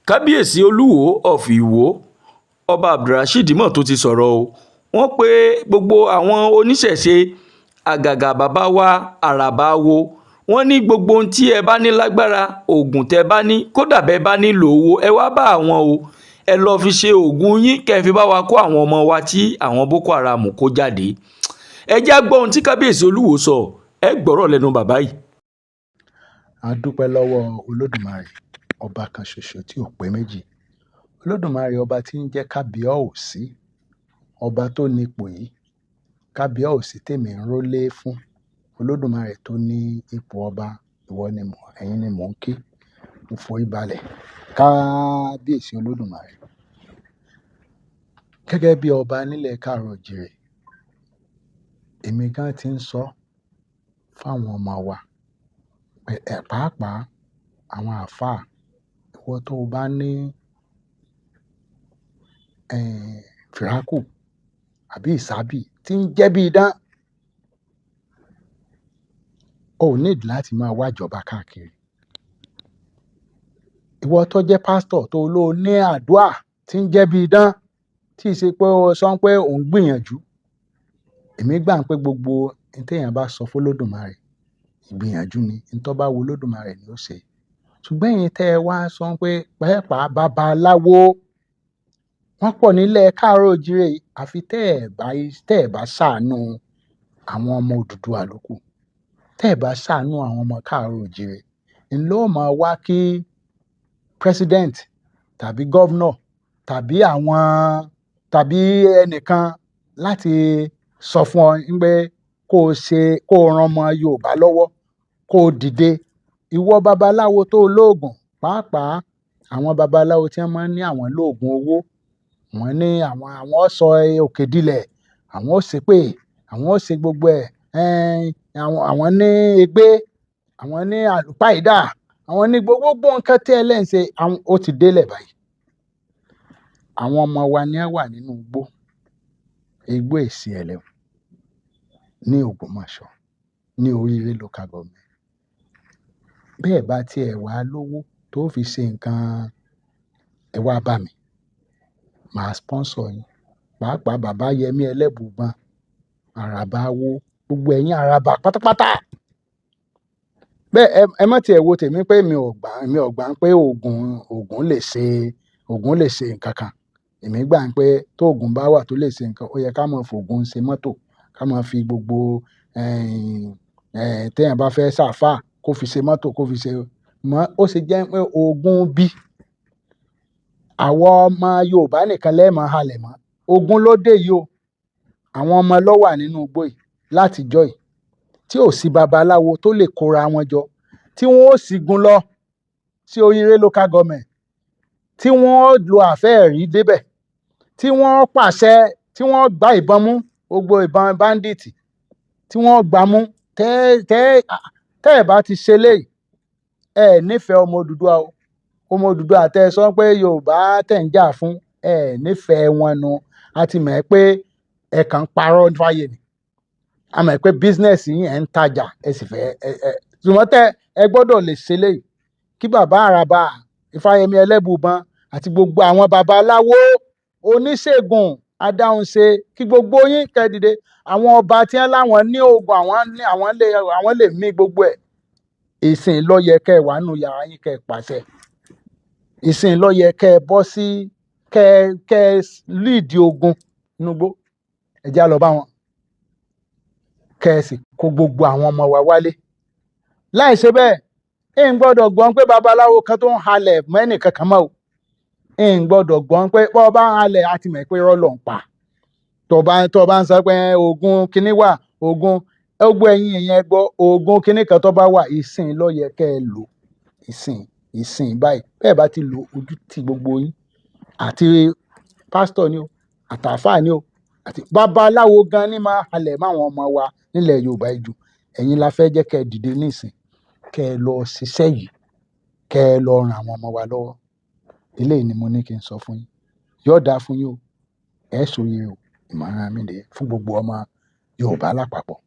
Kábíyèsí Olúwọ́ọ́ of Ìwọ, Ọba Abdulrasheed mọ́ tún ti sọ̀rọ̀ o. Wọ́n pe gbogbo àwọn oníṣẹ̀ṣe, àgàgà bàbá wa Àràbà Awo. Wọ́n ní gbogbo ohun tí ẹ bá ní lágbára, oògùn tẹ́ bá ní, kódà bẹ́ẹ̀ bá nílò owó, ẹ wá bá àwọn o. Ẹ lọ́ọ́ fi ṣe oògùn yín kẹ́ ẹ fi bá wa kó àwọn ọmọ wa tí àwọn Boko Haram kó jáde. Ẹ já gbọ́ ohun tí Kábíyèsí Olúwo sọ, ẹ gbọ́rọ̀ lẹ́nu bàbá yìí. A dúpẹ́ lọ́wọ́ Olódùmarè, ọba kan ṣoṣo tí ò pé méjì. Olódùmarè, ọba tí ń jẹ́ kábíọ́ọ̀sí, ọba tó nípò yìí, kábíọ́ọ̀sí tèmi ń rólé fún. Olódùmarè tó ní ipò ọba, ìwọ ni mò, ẹ̀yin ni mò ń kí. Mo forí balẹ̀. Kábíyèsí Olódùmarè. Gẹ́gẹ́ bí ọba nílẹ̀ káàárọ̀ oòjíire, èmi gan ti ń sọ fáwọn ọmọ wa, ẹ̀ pàápàá àwọn àlfáà, ìwọ tó o bá ní fìrákù àbí ìsábì tí ń jẹ́ bí idán, o ò need láti máa wá ìjọba káàkiri. Ìwọ tó jẹ́ pásítọ̀ tó ló ní àdúà tí ń jẹ́ bí idán, tí ì ṣe pé o sọ pé ò ń gbìyànjú. Èmi gbà pé gbogbo ohun téèyàn bá sọ f'Olódùmarè, ìgbìyànjú ni. Ohun tó bá wu Olódùmarè ni ó ṣe. Ṣùgbọ́n ẹ̀yin tẹ́ ẹ wá sọ pé pàápàá babaláwo, wọ́n pọ̀ nílẹ̀ káàárọ̀ oòjíire yìí, àfi tẹ́ ẹ̀ bá ṣàánú àwọn ọmọ Odùduwà ló kù. Tẹ́ ẹ̀ bá ṣàánú àwọn ọmọ káàárọ̀ oòjíire, ń ló máa wá kí president tàbí governor tàbí àwọn tàbí ẹnìkan láti sọ fún ọ pé kó o ṣe, kó o ran ọmọ Yorùbá lọ́wọ́, kó o dìde. Ìwọ babaláwo tó lóògùn, pàápàá àwọn babaláwo tí wọ́n máa ń ní àwọn lóògùn owó, wọ́n ní àwọn ó sọ òkè dilẹ̀, àwọn ó ṣépè, àwọn ó ṣe gbogbo ẹ̀, àwọn ní egbé, àwọn ní àlùpàídà, àwọn ní gbogbo nǹkan tí ẹ lẹ́ ń ṣe, ó ti délẹ̀ báyìí. Àwọn ọmọ wa ni wọ́n wà nínú igbó, igbó Èsì Ẹ̀lẹ̀ ní Ògbómọ̀ṣọ́, ní Oríire Local Government. Bẹ́ẹ̀ bá tiẹ̀ wá lówó tó fi ṣe nǹkan, ẹ wá bá mi, màá sponsor yín. Pàápàá bàbá Yẹmí Ẹlẹ́bùúbọn, Àràbà Awo, gbogbo ẹ̀yin àràbà pátápátá. Bẹ́ẹ̀ ẹ má tiẹ̀ wo tèmi pé mi ò gbà pé òògùn lè ṣe nǹkan kan. Èmi gbà pé tó òògùn bá wà tó lè ṣe nǹkan, ó yẹ ká máa fòògùn ṣe mọ́tò, ká máa fi gbogbo téèyàn bá fẹ́ ṣàfà kó fi ṣe mọ́tò, kó fi ṣe mọ́. Ó ṣe jẹ́ pé ogun bí àwọn ọmọ Yorùbá nìkan lẹ́ẹ̀ máa halẹ̀ mọ́. Ogun ló dé yìí o. Àwọn ọmọ ló wà nínú igbó yìí látijọ́ yìí tí ò sí babaláwo tó lè kóra wọn jọ, tí wọ́n ó sígun lọ sí Oríire Local Government, tí wọ́n ó lo àfẹ́ẹ̀rí débẹ̀, tí wọ́n pàṣẹ, tí wọ́n gbá ìbọn mú, gbogbo ìbọn bandit tí wọ́n gbá mú. Tẹ́ ẹ̀ bá ti ṣe léyìí, ẹ nífẹ̀ẹ́ ọmọ Odùduwà o. Ọmọ Odùduwà tẹ́ ẹ sọ pé Yorùbá tẹ̀ ń jà fún, ẹ nífẹ̀ẹ́ wọn nu. A ti mọ̀ ẹ́ pé ẹ kàn ń parọ́ fáyé ni. A mọ̀ pé business yín, ẹ̀ ń tajà, ẹ sì fẹ́ ẹ ṣùgbọ́n tẹ́ ẹ gbọ́dọ̀ lè ṣe léyìí kí bàbá Àràbà Ifáyẹmí Ẹlẹ́bùúbọn àti gbogbo àwọn babaláwo, oníṣègùn, adáhunṣe, kí gbogbo yín kẹ́ dìde. Àwọn ọba tí wọ́n láwọn ní oògùn, àwọn ní àwọn lè mí gbogbo ẹ̀. Ìsìn ló yẹ kẹ́ ẹ wà nínú yàrá yín, kẹ́ ẹ pàṣẹ. Ìsìn ló yẹ kẹ́ ẹ bọ́ sí, kẹ́ ẹ lead ogun nínú igbó. Ẹ já lọ bá wọn, kẹ́ ẹ sì kó gbogbo àwọn ọmọ wa wálé. Láì ṣe bẹ́ẹ̀, ẹ ń gbọ́dọ̀ gbọ́n pé babaláwo kan tó ń halẹ̀ mẹ́nì kankan mọ́ o. Ẹ ń gbọ́dọ̀ gbọ́n pé bọ́ bá ń halẹ̀, á ti mọ̀ pé irọ́ ló ń pa. Tó bá ń sọ pé oògùn kinní wà, oògùn gbogbo ẹ̀yin èèyàn gbọ́, oògùn kinní kan tó bá wà, ìsìn ló yẹ kẹ́ ẹ lò. Ìsìn báyìí, bẹ́ẹ̀ bá ti lò, ojú ti gbogbo yín, àti pásítọ̀ ni o, àtàfáà ni o, àti babaláwo gan ni máa halẹ̀ máwọn ọmọ wa nílẹ̀ Yorùbá yìí jù. Ẹ̀yin la fẹ́ jẹ́ kẹ́ ẹ dìde nísìn, kẹ́ ẹ lọ ṣiṣẹ́ yìí, kẹ́ ẹ lọ ran àwọn ọmọ wa lọ́wọ́. Eléyìí ni mo ní kí n sọ fún yín. Yóò dáa fún yín o, ẹ ṣoríire o. Ìmọ̀ràn mi nìyẹn fún gbogbo ọmọ Yorùbá lápapọ̀.